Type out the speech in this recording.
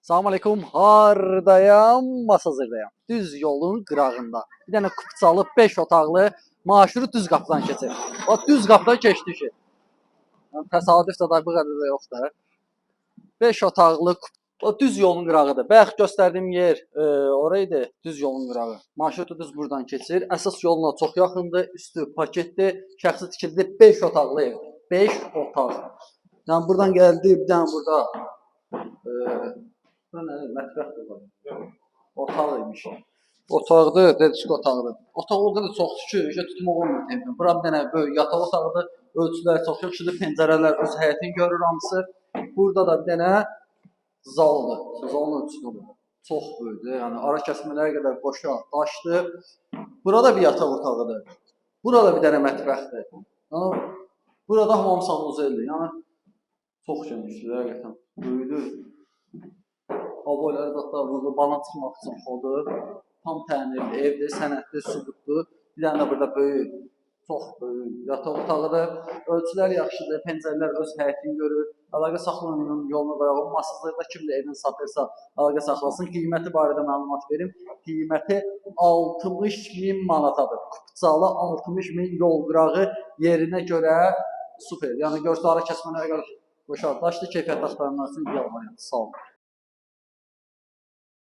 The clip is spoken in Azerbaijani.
Salam aleykum, hardayam? Masazırdayam. Düz yolun qırağında. Bir dənə kupçalı 5 otaqlı marşrut düz qapıdan keçir. Bax, düz qapıdan keçdi ki. Yəni, təsadüf də da bu qədər də yoxdur. 5 otaqlı o düz yolun qırağıdır. Bayaq göstərdiyim yer oraydı, düz yolun qırağı. Marşrut da düz buradan keçir. Əsas yoluna çox yaxındır, üstü paketdir, şəxsi tikildi 5 otaqlı evdir. 5 otaq. Yəni buradan gəldi, bir dənə burada bura nə, mətbəxdir bu. Otaq imiş. Otaqdır, dediçki otaqdır. Otaq o qədər çoxdur ki, heç tutmaq olmur evin. Bura bir dənə böyük yataq otağıdır. Ölçülər çox yaxşıdır, pəncərələr öz həyətini görür hamısı. Burada da bir dənə zaldır. Zalın ölçüsü budur. Çox böyükdür. Yəni ara kəsmələrə qədər qoşa daşdır. Burada bir yataq otağıdır. Burada bir dənə mətbəxdir. Yəni burada hamam sanuzeldir. Yəni çox genişdir, həqiqətən böyükdür. Aboyları da burada bana çıxmaq üçün xodur. Tam təmirli evdir, sənədli, sübutdur. Bir dənə də burada böyük, çox böyük yataq otağıdır. Ölçülər yaxşıdır, pəncərələr öz həyətini görür. Əlaqə saxlayın, yolunu qoyalım. Masazırda kim də evini satırsa əlaqə saxlasın. Qiyməti barədə məlumat verim. Qiyməti 60 min manatadır. Kupçalı 60 min yol qırağı yerinə görə super. Yəni görsə ara kəsmələrə qədər qoşa daşdır. Keyfiyyətli axtaranlar üçün ideal variant. Sağ olun.